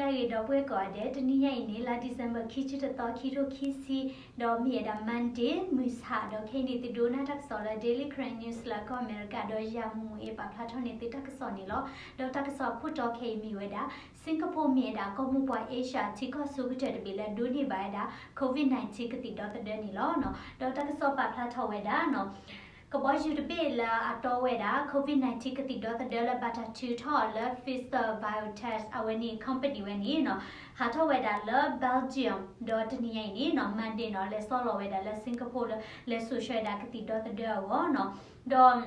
တၢ်ဂ့ၤဒီပုၢ်ဝဲၢ်ကိးဂၤဒဲး, တနံၤညါအံၤန့ၣ် လါ December ခံဆံတသီ ခံထိခံဆံ, ဒီးမ့ၢ်ဝဲဒၣ် Monday မုၢ်ဆၣ်, ဒီးခဲအံၤန့ၣ် သုဒိကနၣ်တၢ်ကစီၣ်လၢ Daily Karen News လၢကီၢ်အမဲရကၤဒီးယၤမူအ့ ပာ်ဖျါထီၣ်န့ၢ်သုတၢ်ကစီၣ်န့ၣ်လီၤ. ဒီးတၢ်ကစီၣ်အခိၣ်တီခဲအံၤမ့ၢ်ဝဲဒၣ် Singapore မ့ၢ်ဝဲဒၣ်ကီၢ်မိၢ်ပှၢ် Asia ထံကီၢ်အဆိကတၢၢ်တဘ့ၣ်လၢဒိးန့ၢ်ဘၣ်ဝဲဒၣ် COVID nineteen ကသံၣ်ဒီသဒၢန့ၣ်လီၤ. ဒီးတၢ်ကစီၣ်ပာ်ဖျါထီၣ်ဝဲဒၣ် ကဘီယူၤတဘ့ၣ်လၢအတီဝဲဒၣ် COVID nineteen ကသံၣ်ဒီသဒၢလၢဘၣ်တၢ်ထုးထီၣ်အီၤလၢ Pfizer BioNTech အဝဲန့ၣ် company ဝဲန့ၣ်နီၤ ဟးထီၣ်ဝဲဒၣ်လၢ Belgium ဒီးတနံၤညါအံၤန့ၣ်နီၤ Monday နီၤ လဲၤဆီလီၤဝဲဒၣ်လၢ Singapore လၢ လဲၤစိာ်ဆှၢဝဲဒၣ်ကသံၣ်ဒီသဒၢအဂီၢ်နီၤ ဒီး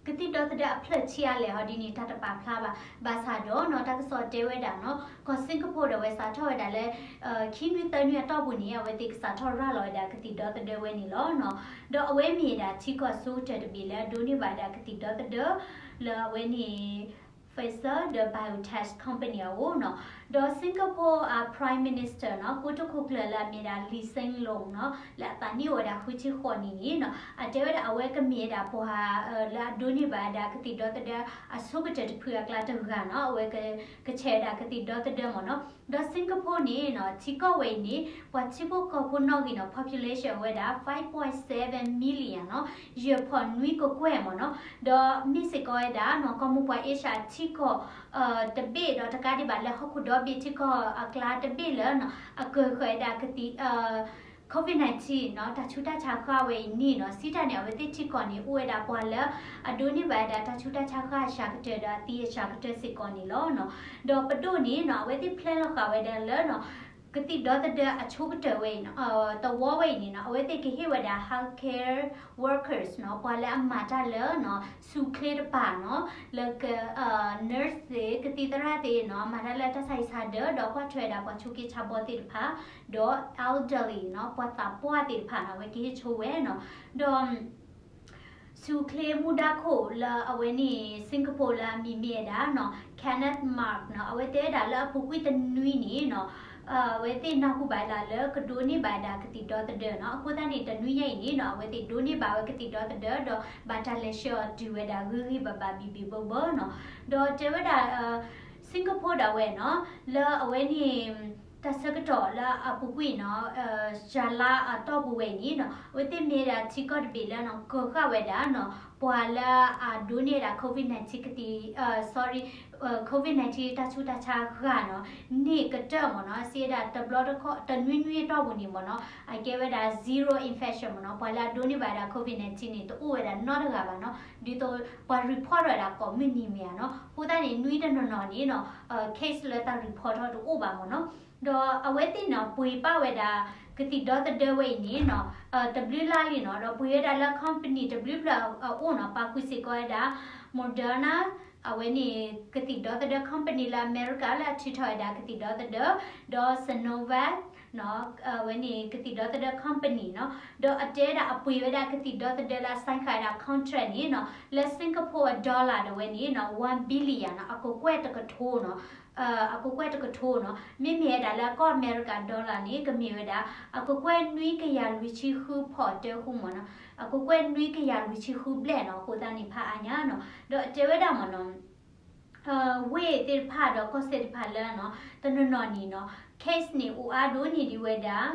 ကသံၣ်ဒီသဒၢအဖျၢၣ်ဆံးအါလဲၣ်ဟီဒ်န့ၣ် တၢ်တပာ်ဖျါဘၣ်. ဘၣ်ဆၣ်ဒီးနီၤ တၢ်ကစီၣ်တဲဝဲဒၣ်နီၤ ကီၢ် Singapore ဒီးအဝဲစးထီၣ်ဝဲဒၣ်လၢ ခံနွံသၢနွံအတီၢ်ပူၤန့ၣ် အဝဲသ့ၣ်ကစးထီၣ်ရၤလီၤဝဲဒၣ်ကသံၣ်ဒီသဒၢဝဲန့ၣ်လီၤနီၤ. ဒီးအဝဲမ့ၢ်ဝဲဒၣ်ထံကီၢ်အဆိကတၢၢ်တဘ့ၣ်လၢအဒိးန့ၢ်ဘၣ်ဝဲဒၣ်ကသံၣ်ဒီသဒၢ လၢအဝဲန့ၣ် Pfizer ဒီး BioNTech company အအိၣ်နီၤ. ဒီး Singapore အ Prime Minister နီၤ ကိတိာ်ခိၣ်ကျၢၢ်လၢအမ့ၢ်ဒၣ် Lee Hsien Loong နီၤ လၢအသးနံၣ်အိၣ်ဝဲဒၣ်ဃုဆံဃိးနံၣ်န့ၣ်နီၤ အတဲဝဲဒၣ်အဝဲကမ့ၢ်ဝဲဒၣ်ပှၤ လၢအဒိးန့ၢ်ဘၣ်ဝဲဒၣ်ကသံၣ်ဒီသဒၢ အဆိကတၢၢ်တဖုအကျါတဂၤနီၤ အဝဲ ကဆဲးဝဲဒၣ်ကသံၣ်ဒီသဒၢမ့ၢ်နီၤ. ဒီး Singapore န့ၣ်နီၤ ထံကီၢ်ဝဲအံၤန့ၣ် ပှၤထံဖိကီၢ်ဖိနီၣ်ဂံၢ်နီၤ population ဝဲဒၣ် five point seven million နီၤ ယဲၢ်ဖီၣ်နွံကကွဲၢ်မ့ၢ်နီၤ. ဒီးမ့ၢ်စ့ၢ်ကီးဝဲဒၣ်နီၤ ကီၢ်မိၢ်ပှၢ် Asia ထံကီၢ် တဘ့ၣ်ဒီးတကးဒံးဘၣ်လၢဟီၣ်ခိၣ်ဒီဘ့ၣ်ထံကီၢ်အကျါတဘ့ၣ်လၢနီၤ အကၢၢ်ဃာ်ဝဲဒၣ်ကသံၣ် COVID nineteen နီၤ တၢ်ဆူးတၢ်ဆါဃၢ်ဝဲအံၤန့ၣ်နီၤ စံးတၢ်န့ၣ် အဝဲသ့ၣ်ထံကီၢ်န့ၣ် အိၣ်ဝဲဒၣ်ပှၤလၢ အဒိးန့ၢ်ဘၣ်ဝဲဒၣ်တၢ်ဆူးတၢ်ဆါဃၢ်အစှၤကတၢၢ်ဒီးအသံအစှၤကတၢၢ်စ့ၢ်ကီးန့ၣ်လီၤနီၤ. ဒီးပဒိၣ်န့ၣ်နီၤ အဝဲသ့ၣ်ဖျဲလီၤဃာ်ဝဲဒၣ်လၢနီၤ ကသံၣ်ဒီသဒၢအဆိကတၢၢ်ဝဲအံၤနီၤ သဝီဝဲအံၤန့ၣ်နီၤ အဝဲသ့ၣ်ကဟ့ၣ်ဝဲဒၣ် healthcare workers နီၤ ပှၤလၢအမၤတၢ်လၢနီၤ ဆူၣ်ချ့တပၤနီၤ လၢ nurse သ့ၣ် ကသံၣ်သရၣ်သ့ၣ်နီၤ မၤတၢ်လၢတၢ်ဆါဟံၣ်ဆါဒၢး ဒီးကွၢ်ထွဲဝဲဒၣ်ပှၤဆိးက့ဆါဘီသ့ၣ်တဖၣ် ဒီး elderly နီၤ ပှၤသးပှၢ်သ့ၣ်တဖၣ်နီၤ အဝဲကဟ့ၣ်ဆိဝဲနီၤ. ဒီး ဆူၣ်ချ့မူဒါခိၣ်လၢအဝဲန့ၣ် Singapore လၢအမံၤမ့ၢ်ဝဲဒၣ်နီၤ Kenneth Mark နီၤ အဝဲတဲဝဲဒၣ်လၢအပူၤကွံာ်တနွံန့ၣ်နီၤ အဝဲသ့ၣ်နၢ်ဟူဘၣ်ဝဲဒၣ်လၢကဒိးန့ၢ်ဘၣ်ဝဲဒၣ်ကသံၣ်ဒီသဒၢနီၤ. အဃိသတးန့ၣ် တနွံညါအံၤန့ၣ်နီၤ အဝဲသ့ၣ်ဒိးန့ၢ်ဘၣ်ဝဲကသံၣ်ဒီသဒၢ ဒီးဘၣ်တၢ်လဲၤဆှၢအီၤတုၤဝဲဒၣ်ဂ့ၤဂ့ၤဘၣ်ဘၣ်ဘံၣ်ဘံၣ်ဘၢဘၢနီၤ. ဒီးတဲဝဲဒၣ် Singapore ဒၣ်ဝဲနီၤ လၢအဝဲန့ၣ် တၢ်ဆၢကတီၢ်လၢအပူၤကွံာ်နီၤ ယၤလါအတီၢ်ပူၤဝဲအံၤန့ၣ်နီၤ အဝဲသ့ၣ်မ့ၢ်ဝဲဒၣ်ထံကီၢ်တဘ့ၣ်လၢနီၤ ကၢၢ်ဃာ်ဝဲဒၣ်နီၤ ပှၤလၢအဒိးန့ၢ်ဝဲဒၣ် COVID nineteen ကသံၣ် sorry COVID nineteen တၢ်ဆူးတၢ်ဆါဃၢ်နီၤ န့ၢ်ကတၢၢ်မ့ၢ်နီၤ စံးဝဲဒၣ်တဘျီတခီၣ် တနွံနွံအတီၢ်ပူၤန့ၣ်မ့ၢ်နီၤ အကဲဝဲဒၣ် zero infection မ့ၢ်နီၤ ပှၤလၢအဒိးန့ၢ်ဘၣ်ဝဲဒၣ် COVID nineteen န့ၣ် တအိၣ်ဝဲဒၣ်နီတဂၤဘၣ်နီၤ ဒ်သိးပှၤ report ထီၣ်ဝဲဒၣ်ကိးမုၢ်နံၤမ့ၢ်ဧါနီၤ. အဃိသတးန့ၣ် နွံတနီၤနီၤန့ၣ်နီၤ case လၢတၢ် report ထီၣ်တအိၣ်ဘၣ်မ့ၢ်နီၤ. ဒီးအဝဲသ့ၣ်နီၤ ပှ့ၤပာ်ဝဲဒၣ် ကသံၣ်ဒီသဒၢဝဲအံၤန့ၣ်နီၤ တဘျုးလါလံနီၤ ဒီးပှ့ၤဝဲဒၣ်လၢ company တဘျုးဖျၢၣ်အအိၣ်နီၤ ပာ်ဃုာ်စ့ၢ်ကီးဝဲဒၣ် Moderna အဝဲန့ၣ် ကသံၣ်ဒီသဒၢ company လၢအမဲရကၤလၢအထုးထီၣ်ဝဲဒၣ်ကသံၣ်ဒီသဒၢ ဒီး Sinovac အဝဲန့ၣ် ကသံၣ်ဒီသဒၢ company နီၤ ဒီးအတဲဒၣ်အပှ့ၤဝဲဒၣ်ကသံၣ်ဒီသဒၢလၢအ sign ဃာ်ဝဲဒၣ် contract န့ၣ်နီၤ လၢ Singapore dollar ဒၣ်ဝဲန့ၣ်နီၤ one billion နီၤ အကကွဲၢ်တကထိနီၤ အကကွဲၢ်တကထိနီၤ မ့မ့ၢ်ဝဲဒၣ်လၢကီၢ်အမဲရကၤ dollar န့ၣ် ကမ့ၢ်ဝဲဒၣ် အကကွဲၢ်နွံကယၤလွံၢ်ဆံဃုဖီၣ်တၢဃုမ့ၢ်နီၤ အကကွဲၢ်နွံကယၤလွံၢ်ဆံဃုဘျဲၣ်နီၤ အဃိသတးန့ၣ်ဖးအါညါနီၤ ဒီးအတဲဝဲဒၣ်မ့ၢ်နီၤ ဝ့ၢ်သ့ၣ်တဖၣ်ဒီးကီၢ်စဲၣ်တဖၣ်လၢနီၤ တနီၤနီၤန့ၣ်နီၤ case န့ၣ်အိၣ်အါဒိၣ်န့ၢ်ဒံးဝဲဒၣ်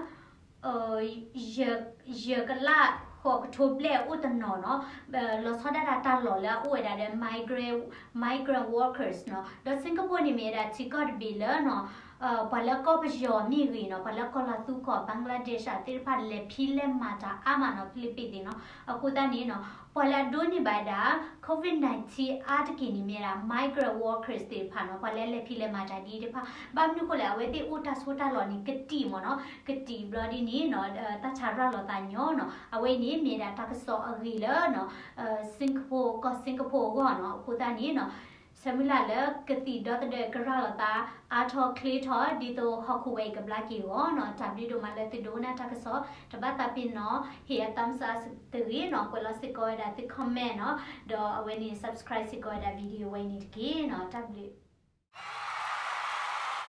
ယဲၢ်ကလးဃိးကထိဘျဲၣ်အိၣ်တနီၤနီၤ လီၤဆီဒၣ်တၢ်တၢ်လီၢ်လၢအအိၣ်ဝဲဒၣ်ဒီး migrant migrant workers နီၤ ဒီး Singapore န့ၣ်မ့ၢ်ဝဲဒၣ်ထံကီၢ်တဘ့ၣ်လၢနီၤ ပှၤလၢကီၢ်ပယီၤမ့ၢ်ဂ့ၤနီၤ ပှၤလၢကီၢ်လီၤသူကီၢ် Bangladesh သ့ၣ်တဖၣ်လဲၤဖံးလဲၤမၤတၢ်အါမးနီၤ ဖံလံးပံးသ့ၣ်နီၤ အဃိသတးန့ၣ်နီၤ ပှၤလၢအဒိးန့ၢ်ဘၣ်ဝဲဒၣ် COVID nineteen အါတက့ၢ်န့ၣ်မ့ၢ်ဝဲဒၣ် migrant workers သ့ၣ်တဖၣ်နီၤ ပှၤလၢလဲၤဖံးလဲၤမၤတၢ်ဒ်တဖၣ် ဘၣ်မနုၤဃိလဲၣ် အဝဲသ့ၣ်အိၣ်တၢ်ဆိတၢ်လီၢ်န့ၣ် ကတံာ်မ့ၢ်နီၤ ကတံာ်ဘျီဒ်န့ၣ်နီၤ တၢ်ဆါရၤလီၤသးညီနီၤ အဝဲအံၤန့ၣ်မ့ၢ်ဒၣ်တၢ်ကစီၣ်အဂ့ၢ်လၢနီၤ Singapore ကီၢ် Singapore အဂီၢ်နီၤ အဃိသတးန့ၣ်နီၤ ဆၢမုၢ်လၢ်လၢကသံၣ်ဒီသဒၢကရၤလီၤသး အါထီၣ်ချ့ထီၣ် ဒ်သိးဟီၣ်ခိၣ်ဝဲအံၤကဘျါက့ၤအဂီၢ်နီၤ တၢ်ဘျုးဒိၣ်မးလၢသုဒိကနၣ်တၢ်ကစီၣ် တဘၣ်သးပ့ၤနီၣ် ဟ့ၣ်အ thumbs up တဂ့ၤနီၤ ကွဲးလီၤစ့ၢ်ကီးဝဲဒၣ်သု comment နီၤ ဒီးအဝဲန့ၣ် subscribe စ့ၢ်ကီးဝဲဒၣ် video ဝဲအံၤန့ၣ်တက့ၢ်နီၤ တၢ်ဘျုး